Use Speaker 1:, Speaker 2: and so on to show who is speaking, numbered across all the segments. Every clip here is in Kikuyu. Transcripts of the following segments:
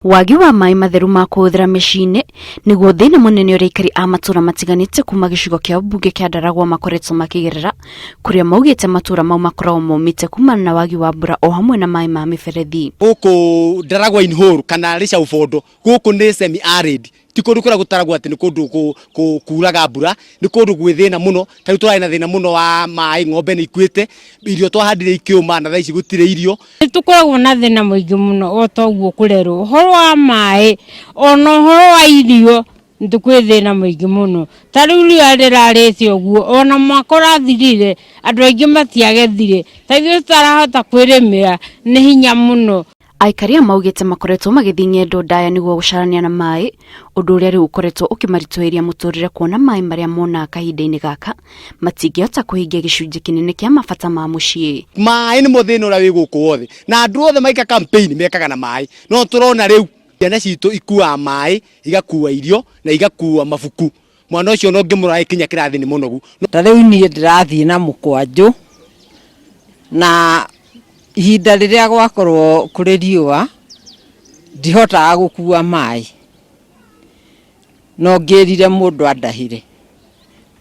Speaker 1: Wagi wa maĩ matheru ma kũhũthĩra mĩciĩ-inĩ nĩguo thĩna mũnene ũrĩa aikari a matũra matiganĩte kuma gĩcigo kĩa ũmbunge kĩa Ndaragwa makoretwo makĩgerera, kũrĩa maugĩte matũra mau makoragwo momĩte kumana na wagi wa mbura o hamwe na maĩ ma mĩberethi.
Speaker 2: Gũkũ Ndaragwa in whole kana Rĩcaũ Bondo gũkũ nĩ semi arid ti kũndũ kũrĩa gũtaragwo atĩ nĩ kũndũ kuraga mbura nĩ kũndũ gwĩ thĩna mũno. Ta rĩu tũrarĩ na thĩna mũno wa maĩ, ng'ombe nĩ ikuĩte, irio twahandire ikĩũma na thaa ici gũtirĩ irio.
Speaker 3: Nĩ tũkoragwo na thĩna mũingĩ mũno o ta ũguo kũrerwo ũhoro wa maĩ ona ũhoro wa irio nĩ kwĩ thĩna mũingĩ mũno. Ta rĩu riũa rĩrarĩte ũguo ona mwaka ũrathirire andũ aingĩ matiagethire, ta ithuĩ tũtarahota kwĩrĩmĩra nĩ hinya mũno.
Speaker 1: Aikari aya maugĩte makoretwo magĩthiĩ ng'endo ndaya nĩguo gũcarania na maĩ, ũndũ ũrĩa rĩu ũkoretwo ũkĩmaritũhĩria mũtũrĩre kuona maĩ marĩa monaga kahinda-inĩ gaka matingĩhota kũhingia gĩcunjĩ kĩnene kĩa mabata ma mũciĩ.
Speaker 2: Maĩ nĩmo thĩna ũrĩa wĩ gũkũ wothe, na andũ othe maika campaign mekaga na maĩ, no tũrona rĩu ciana citũ ikuaga maĩ, igakua irio na igakua mabuku. Mwana ũcio ona ũngĩmũrora agĩkinya kĩrathi nĩ mũnogu.
Speaker 4: Ta rĩu niĩ ndĩrathiĩ na mũkwanjũ na ihinda rĩrĩa gwakorwo kũrĩ riũa ndihotaga gũkua maĩ, no ngĩrire mũndũ andahĩre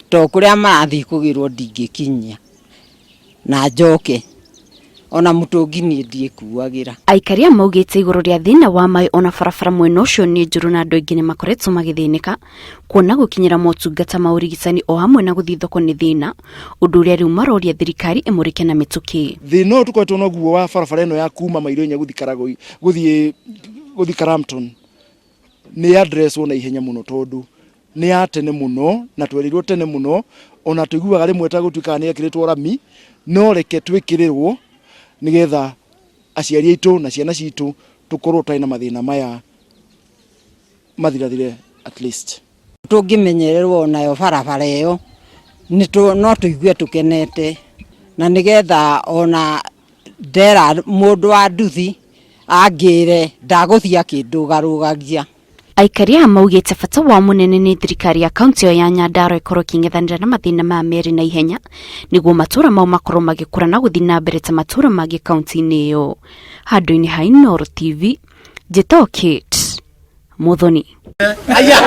Speaker 4: tondũ kũrĩa marathiĩ kũgĩrwo ndingĩkinyia na njoke ona mũtũngi niĩ ndiĩkuagĩra.
Speaker 1: Aikari aya maugĩte igũrũ rĩa thĩna wa maĩ ona barabara mwena ũcio nĩ njũru na andũ aingĩ nĩ makoretwo magĩthĩnĩka kuona gũkinyĩra motungata ma ũrigitani o hamwe na gũthiĩ thoko nĩ thĩna, ũndũ ũrĩa rĩu maroria thirikari ĩmũrĩke na mĩtũkĩ.
Speaker 5: Thĩna ũyũ tũkoretwo naguo wa barabara ĩno ya kuma mairo inya gũthiĩ Karagoi gũthiĩ gũthiĩ Karamton nĩ addresswo na ihenya mũno tondũ nĩ ya tene mũno na twerirwo tene mũno ona tũiguaga rĩmwe ta gũtuĩkaga nĩ yekĩrĩtwo rami no reke twĩkĩrĩrwo nĩgetha aciari aitũ na ciana citũ tũkorwo tũtarĩ na mathĩna maya mathirathire at least.
Speaker 4: Tũngĩmenyererwo nayo barabara ĩyo no tũigue tũkenete na nĩgetha ona ndera mũndũ wa nduthi angĩre ndagũthiĩ akĩndũgarũgagia.
Speaker 1: Aikari aya maugĩte bata wao mũnene nĩ thirikari ya kaunti ĩyo ya Nyandarua ĩkorwo ĩkĩng'ethanĩra na mathĩna maya merĩ na ihenya nĩguo matũra mau makorwo magĩkũra na gũthiĩ na mbere ta matũra mangĩ kaunti-inĩ ĩyo. Handũ-inĩ ha Inooro TV, njĩtagwo Kate Muthoni.
Speaker 2: Aya.